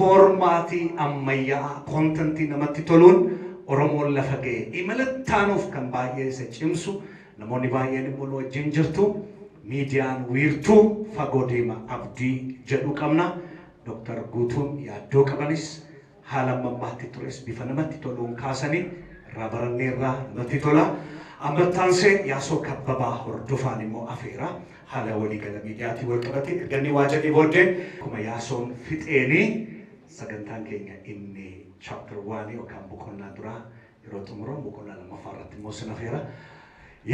Format ammayyaa'aa, content namatti toluun Oromoon lafa ga'e. Imala itti kan baay'ee isa cimsu, namoonni baay'een immoo nu wajjin jirtu. Miidiyaan wiirtuu fagoo deema abdii jedhu qabna. Dr. Guutuun yaaddoo qabanis, haala ammammaatti tures bifa namatti toluun kaasanii irraa baranneerraa, namatti tola. Ammattaansee Yaasoo Kabbabaa Hordofaan immoo afeera. Haala waliigala miidiyaatiin wal qabate erga inni waa jedhee booddee, akkuma Yaasoon fixeenii sagantaan keenya inni chapter 1 yookaan boqonnaa duraa yeroo xumuramu, boqonnaa lammaffaa irratti immoo sin afeera.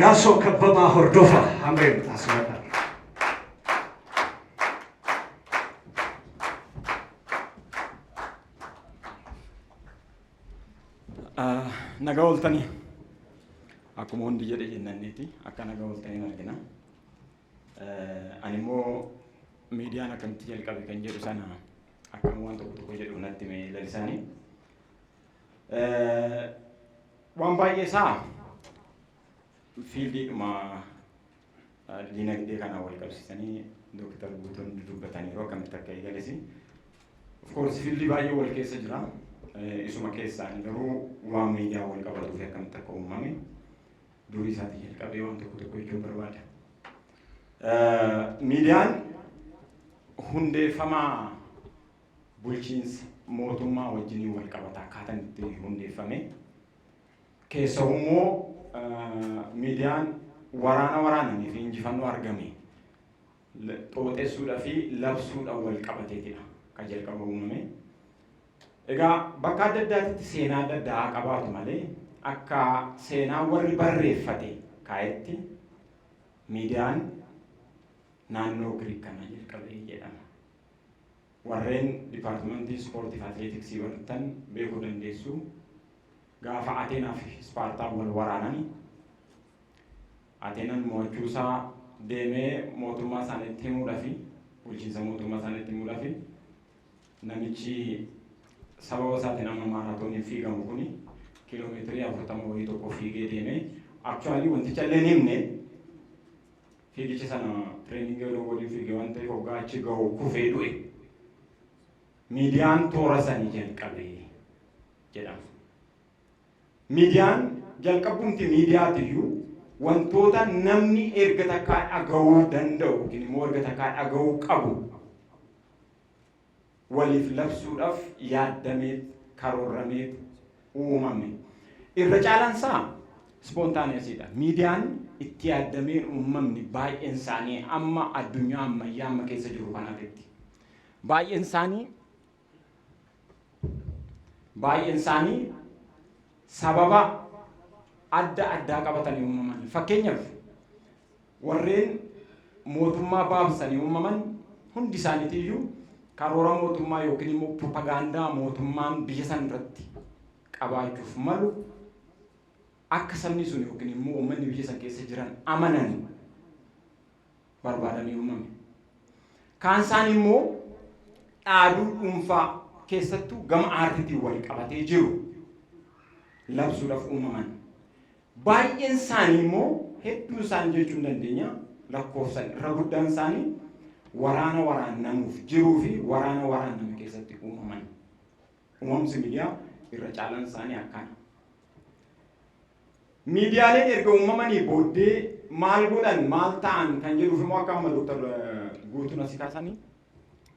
Yaasoo Kabbabaa Hordofa hamreen asmadha. Nagaa ooltanii, akkuma hundi jedhe jennanneeti, akka nagaa ooltaniin argina. Ani immoo miidiyaan akkamitti jalqabe kan jedhu sana akkam waan tokko tokko jedhu natti mee lalisaanii. Waan baay'ee isaa fieldiidhuma dinagdee kana wal qabsiisanii Dooktar Guutuun dubbataniiru, akkamitti akka eegalesi. Of course, field baay'ee wal keessa jira. Isuma keessaan garuu waan miidiyaa wal qabatuu fi akkamitti akka uumame durii isaatii jalqabee waan tokko tokko jechuun barbaada. Miidiyaan hundeeffama bulchiinsa mootummaa wajjiniin wal qabata akkaataan itti hundeeffame. Keessaa immoo miidiyaan waraana waraananii fi injifannoo argame xooxessuudhaa fi labsuudhaan wal qabateetidha kan jalqaba uumame. Egaa bakka adda addaatitti seenaa adda addaa qabaatu malee, akka seenaa warri barreeffate kaa'etti miidiyaan naannoo Giriik kanaa jalqabee jedhama. Warreen department ispoortii fi atileetiksii baratan beekuu dandeessu. Gaafa Ateenaa fi Ispaartaan wal waraanani, Ateenaan mo'achuusaa deemee mootummaa isaaniitti himuudhaafi, bulchiinsa mootummaa isaaniitti himuudhaafi, namichi sababa isaatiin amma maaraatooniin fiigamu kuni kiiloomeetirii 40 wayii tokko fiigee deemee, actually wanticha illee hin himne, fiigicha sana training yeroo waliin fiige waan ta'eef, hoggaa achi ga'u kufee du'e. Miidiyaan toora sanii jalqabe jedhama. Miidiyaan jalqabumti miidiyaatiyyuu wantoota namni erga takkaa dhaga'uu danda'u yookiin immoo erga takkaa dhaga'uu qabu waliif labsuudhaaf yaaddameet, karoorrameet uumame. Irra caalaan isaa spontaneousiidha. Miidiyaan itti yaaddamee uumamni baay'een isaanii amma addunyaa ammayyaa amma keessa jiru kanaatitti. Baay'een isaanii sababa adda addaa qabatanii uumaman. Fakkeenyaaf, warreen mootummaa baabsanii uumaman hundi isaaniitiyyuu karoora mootummaa yookiin immoo propagaandaa mootummaan biyya san irratti qabaachuuf malu akka sabni sun yookiin immoo uummanni biyya san keessa jiran amanan barbaadanii uumame. Kaan isaan immoo dhaaduu dhuunfaa, keessattuu gama aartiitiin wal qabatee jiru labsuudhaaf uumaman. Baay'een isaanii immoo, hedduun isaanii jechuu hin dandeenya, lakkoofsan irra guddaan isaanii waraana waraannamuuf jiruu fi waraana waraanname keessatti uumaman. Uumamsi miidiyaa irra caalaan isaanii akkana. Miidiyaaleen erga uumamanii booddee maal godhan, maal ta'an kan jedhuuf immoo, akka amma Dooktar Guutuun asii kaasanii,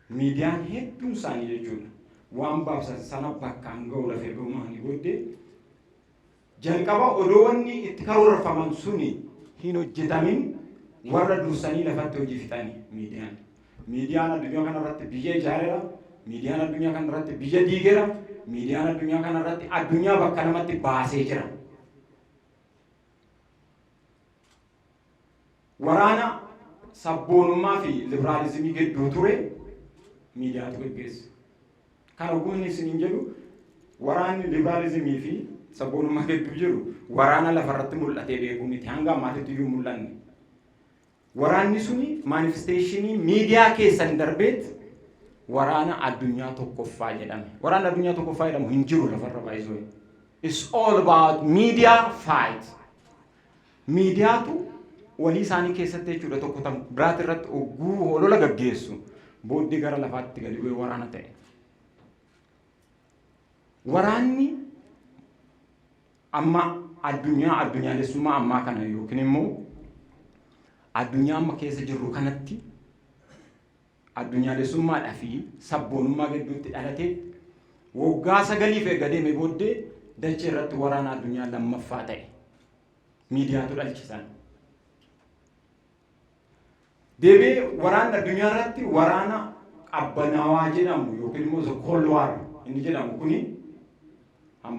miidiyaan hedduun isaanii jechuudha waan baabsan sana bakkaan ga'uudhaaf erga uumamanii booddee, jalqaba odoo wanni itti karoorfaman suni hin hojjetamin warra dursanii lafatti hojii fixani miidiyaan. Miidiyaan addunyaa kanarratti biyya ijaareera, miidiyaan addunyaa kanarratti biyya diigeera, miidiyaan addunyaa kanarratti addunyaa bakka lamatti baasee jira. Waraana sabboonummaa fi liberaalizimii gidduu ture miidiyaatu geggeesse. Kana ogumni isiniin jedhu, waraanni liberaalizimii fi sabboonummaa gidduu jiru waraana lafarratti mul'atee beekuu miti, hanga ammaatitti iyyuu mul'anne. Waraanni suni manifestation miidiyaa keessan darbeet waraana addunyaa tokkoffaa jedhame. Waraanni addunyaa tokkoffaa jedhamu hin jiru lafarra baay'isoo. It's all about media fight. Miidiyaatu walii isaanii keessatti jechuudha tokko tan biraati irratti ogguu holola gaggeessu booddee gara lafaatti gadi bu'ee waraana ta'e. Waraanni amma addunyaa addunyaalessummaa ammaa kana yookiin immoo addunyaa amma keessa jirru kanatti addunyaalessummaadhaa fi sabboonummaa gidduutti dhalate waggaa 9f erga deeme booddee dachee irratti waraana addunyaa lammaffaa ta'e. Miidiyaatu dhalchisan. Deebi'ee waraanni addunyaa irratti waraana qabbanaawaa jedhamu yookiin immoo the cold war inni jedhamu kuni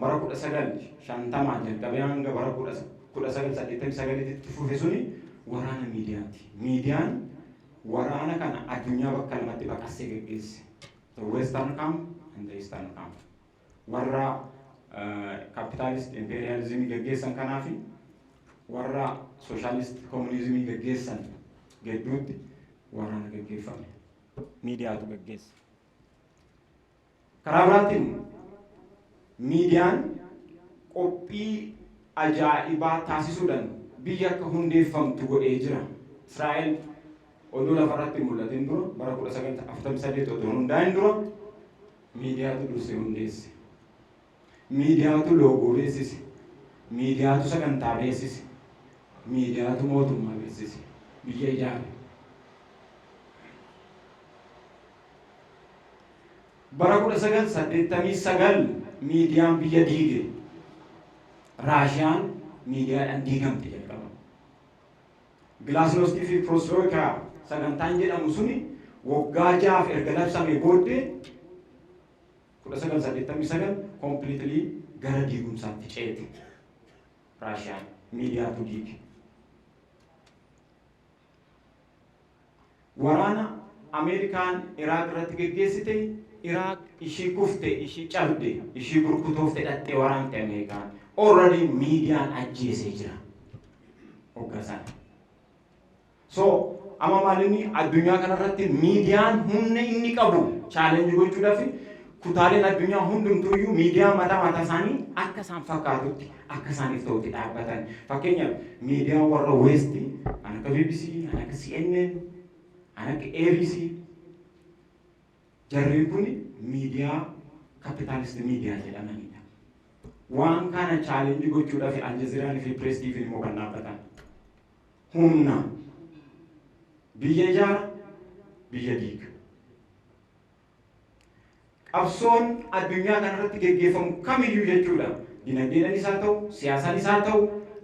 bara 1950 jalqabee hanga bara 1989tti fufe suni waraana miidiyaati. Miidiyaan waraana kana addunyaa bakka lamatti baqassee geggeesse. The Western Camp and the Eastern Camp. Warra capitalist imperialismii geggeessan kanaa fi warra socialist communismii geggeessan gidduutti waraana geggeeffame. Miidiyaatu geggeesse. Karaa biraatiin miidiyaan qophii ajaa'ibaa taasisuudhaan biyya akka hundeeffamtu godhee jira. Israa'el oduu lafarratti mul'atin dura, bara 1948 oduu hundaa'in dura, miidiyaatu dursee hundeesse. Miidiyaatu loogoo beeksise. Miidiyaatu sagantaa beeksise. Miidiyaatu mootummaa beeksise. Biyya ijaare. Bara 1989 miidiyaan biyya diige. Raashiyaan miidiyaadhaan diigamte jalqaba. Gilaasnostii fi Perestroika sagantaan jedhamu suni waggaa 6f erga labsame booddee 1989 completely gara diigumsaatti ceete. Raashiyaan miidiyaatu diige. Waraana Ameerikaan Iraaq irratti geggeessite, Iraaq ishii kufte, ishii cabde, ishii burkutoofte dhattee waraante Ameerikaan. Already miidiyaan ajjeesee jira. Hoggaa sana. So amma maal inni addunyaa kanarratti miidiyaan humna inni qabu challenge gochuudhaaf kutaaleen addunyaa hundumtuuyyuu miidiyaa mataa mataa isaanii akka isaan fakkaatutti, akka isaaniif ta'utti dhaabbatan. Fakkeenyaaf, miidiyaa warra West kan akka BBC, kan akka CNN, kan akka ABC, jarreen kun miidiyaa capitalist miidiyaa jedhamanidha. Waan kana challenge gochuudhaaf Aljazeeraan fi Press TV immoo kan dhaabbatan. Humna biyya ijaara, biyya diiga. Qabsoon addunyaa kanarratti geggeeffamu kamiyyuu jechuudha. Dinagdeedhaanis haa ta'u, siyaasaanis haa ta'u,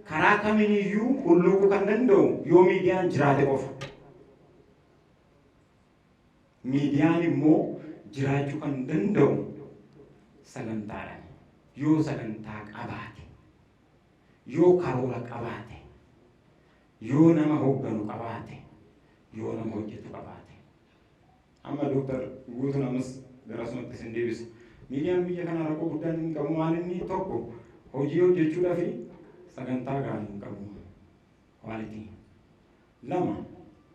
karaa kamiiniyyuu hulluuquu kan danda'u yoo miidiyaan jiraate qofa. Miidiyaan immoo jiraachuu kan danda'u sagantaadhaan. Yoo sagantaa qabaate, yoo karoora qabaate, yoo nama hoogganu qabaate, yoo nama hojjetu qabaate. Amma Dooktar Guutuun ammas gara sumatti isin deebisa. Miidiyaan biyya kanaa rakkoo guddaan inni qabu maal? Inni tokko hojii hojjechuudhaaf sagantaa gaarii hin qabu. Quality. Lama,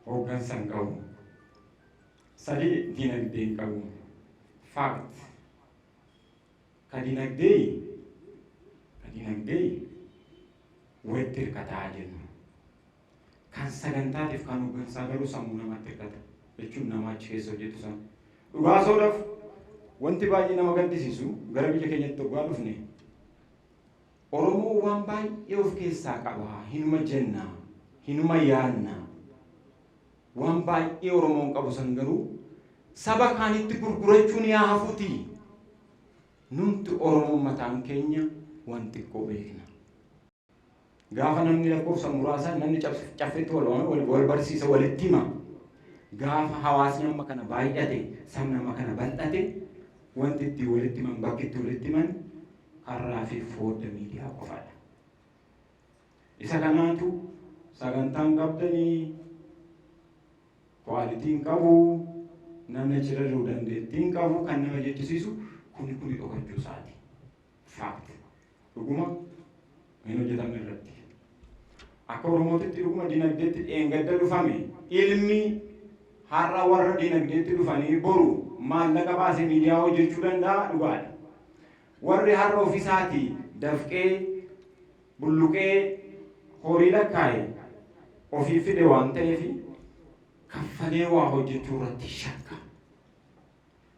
hooggansa hin qabu. Sadi, dinagdee hin qabu. Fact. Ka dinagdee walitti hirkataa jennu. Kan sagantaatiif kan hooggansaa garuu sammuu namatti hirkata. Jechuun nama achi keessa hojjetu sana. Dhugaa soodhaaf, wanti baay'ee nama gaddisiisu, gara biyya keenyatti dhugaa dhufne, Oromoo waan baay'ee of keessaa qaba. Hinuma jenna. Hinuma yaanna. Waan baay'ee Oromoon qabu san garuu saba kaanitti gurgurachuun yaa hafuuti. Numti Oromoon mataan keenya waan xiqqoo beekna. Gaafa namni lakkoofsa muraasa namni caffeetti wal wal barsiisa, walitti hima. Gaafa hawaasni amma kana baay'ate, sabni amma kana bal'ate, wanti itti walitti himan, bakki itti walitti himan karraa fi foodda miidiyaa qofaadha. Isa kanaatu sagantaan qabdanii, qualityn qabu, namni achirra jiru dandeettiin qabu kan nama jechisiisu kuni dhokachuu isaati. Fact. Dhuguma hin hojjetamne irratti. Akka Oromootitti dhuguma dinagdeetti dheengadda dhufame. Ilmi har'a warra dinagdeetti dhufanii boru maallaqa baasee miidiyaa hojjechuu danda'a, dhugaadha. Warri har'a ofiisaatii dafqee bulluqee horii lakkaa'e ofii fide waan ta'eef kaffalee waa hojjechuu irratti shakka.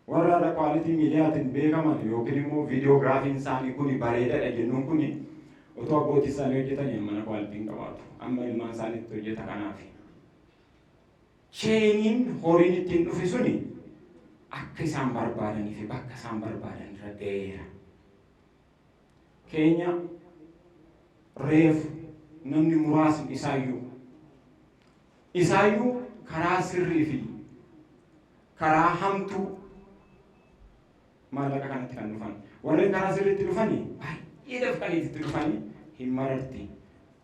Warra har'a quality miidiyaatiin beekaman yookiin immoo videography-n isaanii kuni bareedaadha jennuun kuni otoo abbootii isaanii hojjetanii mana quality hin qabaatu. Amma ilmaan isaaniitti hojjeta kanaaf. Chain-iin horiin ittiin dhufe suni akka isaan barbaadanii fi bakka isaan barbaadan irra ga'eera. Keenya reefu namni muraasni isaayyuu karaa sirrii fi karaa hamtuu maallaqa kanatti kan dhufan. Warreen karaa sirriitti dhufanii baay'ee dafqanii itti dhufanii hin mararti.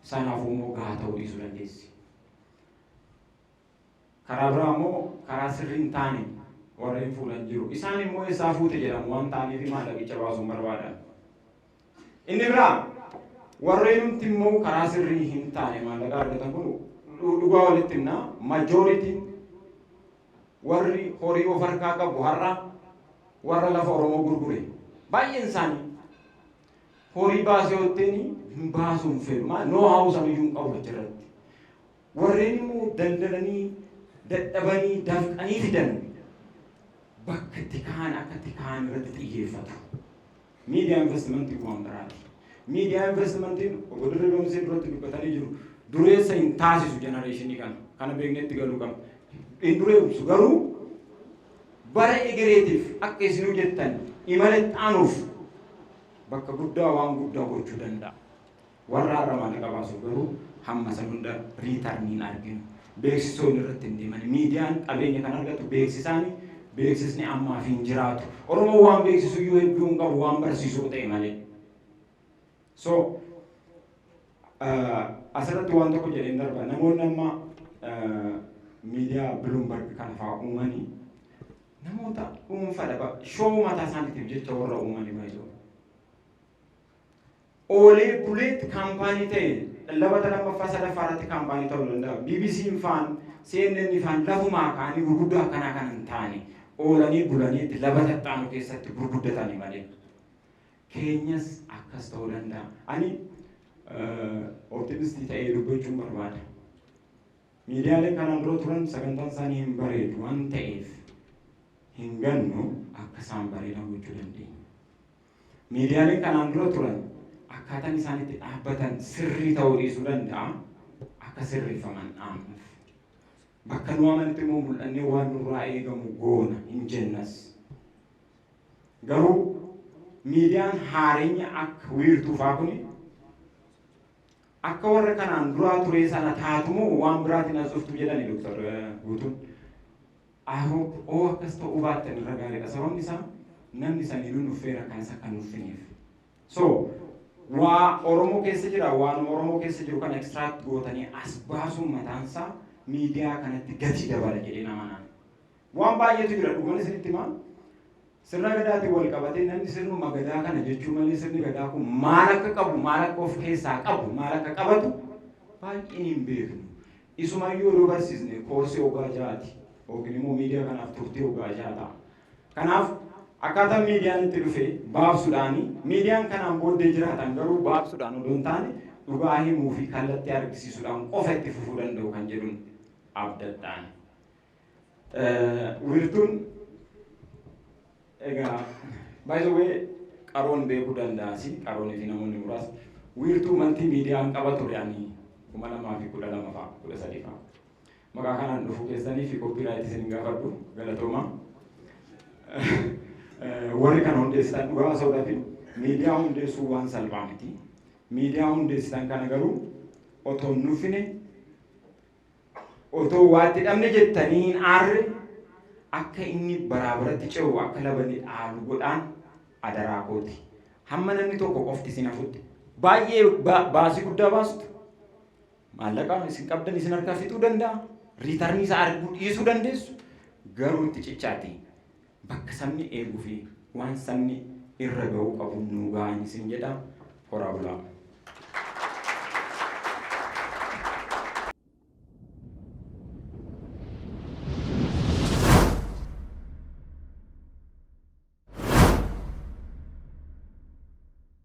Sanaafuu immoo gahaa ta'uu dhiisuu dandeessi. Karaa biraa immoo karaa sirrii hin taane warreen fuudhan jiru. Isaan immoo eessaa fuute jedhamu waan ta'aniif maallaqicha baasuun barbaadan. Inni biraa, warreen nuti immoo karaa sirrii hin taane maallaqa argatan kun, dhugaa walitti himnaa, majority-n warri horii of harkaa qabu har'a warra lafa Oromoo gurgure. Baay'een isaanii horii baasee hojjeteen hin baasuun fedhu. Noo haawusan iyyuu hin qabu achirratti. Warreen immoo daldalanii, dadhabanii, dafqanii fidan bakka itti kaan akka itti kaan irratti xiyyeeffatu. Miidiyaa investment-ii waan biraati. Miidiyaa investment-iin obbo Dirree Doomsee duratti dubbatanii jiru. Dureessa hin taasisu generation-ii kana. Kana beeknetti galuu qabna. Hin dureessu, garuu bara egereetiif akka isinuu jettan imala itti aanuuf bakka guddaa waan guddaa gochuu danda'a. Warra har'a maallaqa baasuuf garuu hamma san hunda return-iin arginu. Beeksisoonni irratti hin deeman. Miidiyaan qabeenya kan argatu beeksisaani, beeksisni ammaaf hin jiraatu. Oromoon waan beeksisu iyyuu hedduu hin qabu, waan barsiisuu ta'e malee. So asirratti waan tokko jedheen darba. Namoonni amma miidiyaa Bloomberg kana fa'aa uumanii namoota dhuunfaadha. Show mataa isaaniitiif jecha warra uumanii baay'ee. Oolee buleetti company ta'e, labata lammaffaa sadaffaa irratti company ta'uu danda'a. BBC faan, CNN faan lafumaa ka'anii gurguddaa akkanaa kan hin taane oolanii bulaniitti labata xaanu keessatti gurguddatanii malee. Keenyas akkas ta'uu danda'a. Ani optimist-ii ta'ee dubbachuun barbaada. Miidiyaaleen kanaan dura turan sagantaan isaanii hin bareedu waan ta'eef hin gannu, akka isaan bareedan gochuu dandeenya. Miidiyaaleen kanaan dura turan akkaataan isaan itti dhaabbatan sirrii ta'uu dhiisuu danda'a. Akka sirreeffaman dhaamnuuf. Bakka nu amanitti immoo mul'annee waan nurraa eegamu goona hin jennas. Garuu miidiyaan haareenya akka Wiirtuu fa'aa kuni akka warra kanaan duraa turee sana taatumoo waan biraatiin as dhuftu jedhani Doktar Guutuun. I hope oo akkas ta'uu baattan irra gaariidha. Sababni isaa namni saniinuu nuffeera kanas akka nuffiniif. So waa Oromoo keessa jira, waan Oromoo keessa jiru kana extract gootanii as baasuun mataansaa miidiyaa kanatti gatii dabala jedhee nama naan. Waan baay'eetu jira, dhugaan isinitti himaa. Sirna gadaatiin wal qabatee namni sirnuma gadaa kana jechuu malee sirni gadaa kun maal akka qabu, maal akka of keessaa qabu, maal akka qabatu baay'een hin beeknu. Isumayyuu odoo barsiisne course-ii waggaa 6ti yookiin immoo miidiyaa kanaaf turtii waggaa 6 ta'a. Kanaaf akkaataa miidiyaan itti dhufe baabsuudhaani, miidiyaan kanaan booddee jiraatan garuu baabsuudhaan odoo hin taane dhugaa himuu fi kallattii argisiisuudhaan qofa itti fufuu danda'u kan jedhuun abdadhaan. Wiirtuun egaa, by the way, qaroon beekuu danda'asi, qaroonii fi namoonni muraasni Wiirtuu Maltiimiidiyaan qaba ture ani 2012 fa'a, 13 fa'a. Maqaa kanaan dhufuu keessanii fi copyright-ii isin gaafadhu, galatooma. Warri kana hundeessitan, dhugaa haasa'uudhaaf, miidiyaa hundeessuu waan salphaa miti. Miidiyaa hundeessitan kana garuu otoo hin nuffine, otoo waatti dhabne jettanii hin aarre, akka inni baraa baratti ce'u, akka labanni dhaalu godhaan adaraa kooti. Hamma namni tokko qofti isin hafutti baay'ee baasii guddaa baastu. Maallaqa isin qabdan isin harkaa fixuu danda'a. Return-ii isaa arguu dhiisuu dandeessu. Garuu itti cichaati. Bakka sabni eeguu fi waan sabni irra ga'uu qabu nuu ga'an isin jedha. Horaa bulaa.